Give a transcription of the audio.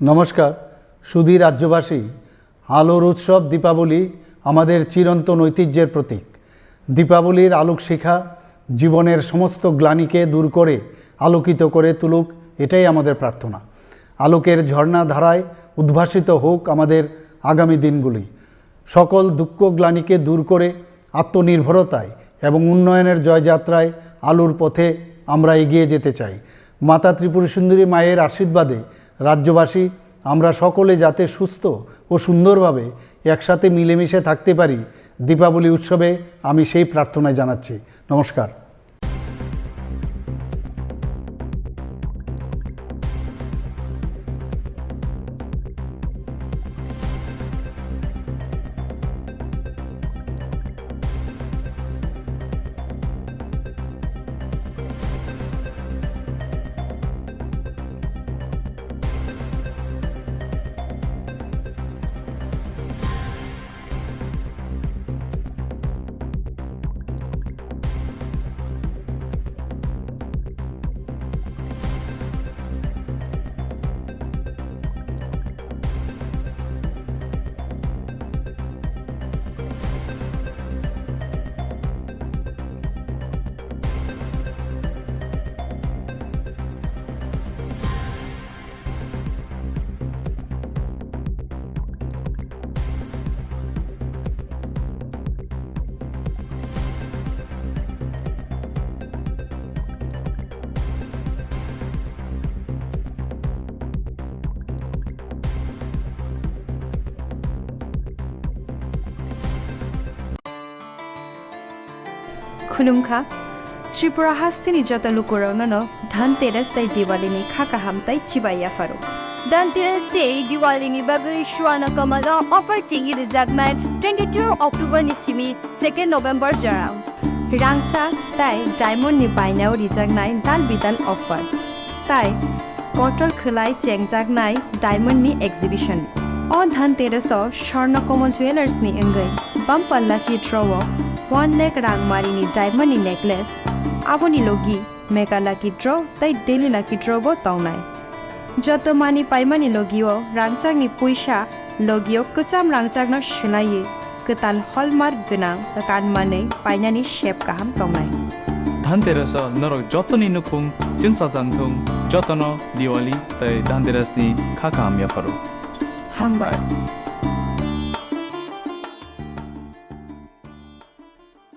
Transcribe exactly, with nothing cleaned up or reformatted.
নমস্কার। সুধী রাজ্যবাসী, আলোর উৎসব দীপাবলি আমাদের চিরন্তন ঐতিহ্যের প্রতীক। দীপাবলির আলোক শিখা জীবনের সমস্ত গ্লানিকে দূর করে আলোকিত করে তুলুক, এটাই আমাদের প্রার্থনা। আলোকের ঝর্ণা ধারায় উদ্ভাসিত হোক আমাদের আগামী দিনগুলি। সকল দুঃখ গ্লানিকে দূর করে আত্মনির্ভরতায় এবং উন্নয়নের জয়যাত্রায় আলোর পথে আমরা এগিয়ে যেতে চাই। মাতা ত্রিপুরা সুন্দরী মায়ের আশীর্বাদে রাজ্যবাসী আমরা সকলে যাতে সুস্থ ও সুন্দরভাবে একসাথে মিলেমিশে থাকতে পারি, দীপাবলি উৎসবে আমি সেই প্রার্থনায় জানাচ্ছি। নমস্কার। Khulumkha, Tripura hasteni joto lukurokno no Dhanteras tei Diwali ni kha kaham tei chibai yapharo. Dhanteras tei Diwali ni bagwi Swarna Kamal o offer chengwi rwjaknai twenty-two October ni simi second November jora. Rangchak tei diamond ni bainao rijaknai dal bidal offer. Tai kotor khwlai chengjaknai diamond ni exhibition. O Dhanteras o Swarna Kamal Jewellers ni wngwi bumper lucky draw o one lakh rang mari ni diamond ni necklace, aboni logi mega lucky draw tei daily lucky draw bo tongnai. Joto mani paimani logio rangchakni puisa logio kwcham rangchakno swlaiwi kwtal hallmark gwnang kanmanwi painani sep kaham tongnai. Dhanteras o norok jotoni nukhung chwngsajak thung, jotono Diwali tei Dhanteras ni kha kaham yapharo. Hambai.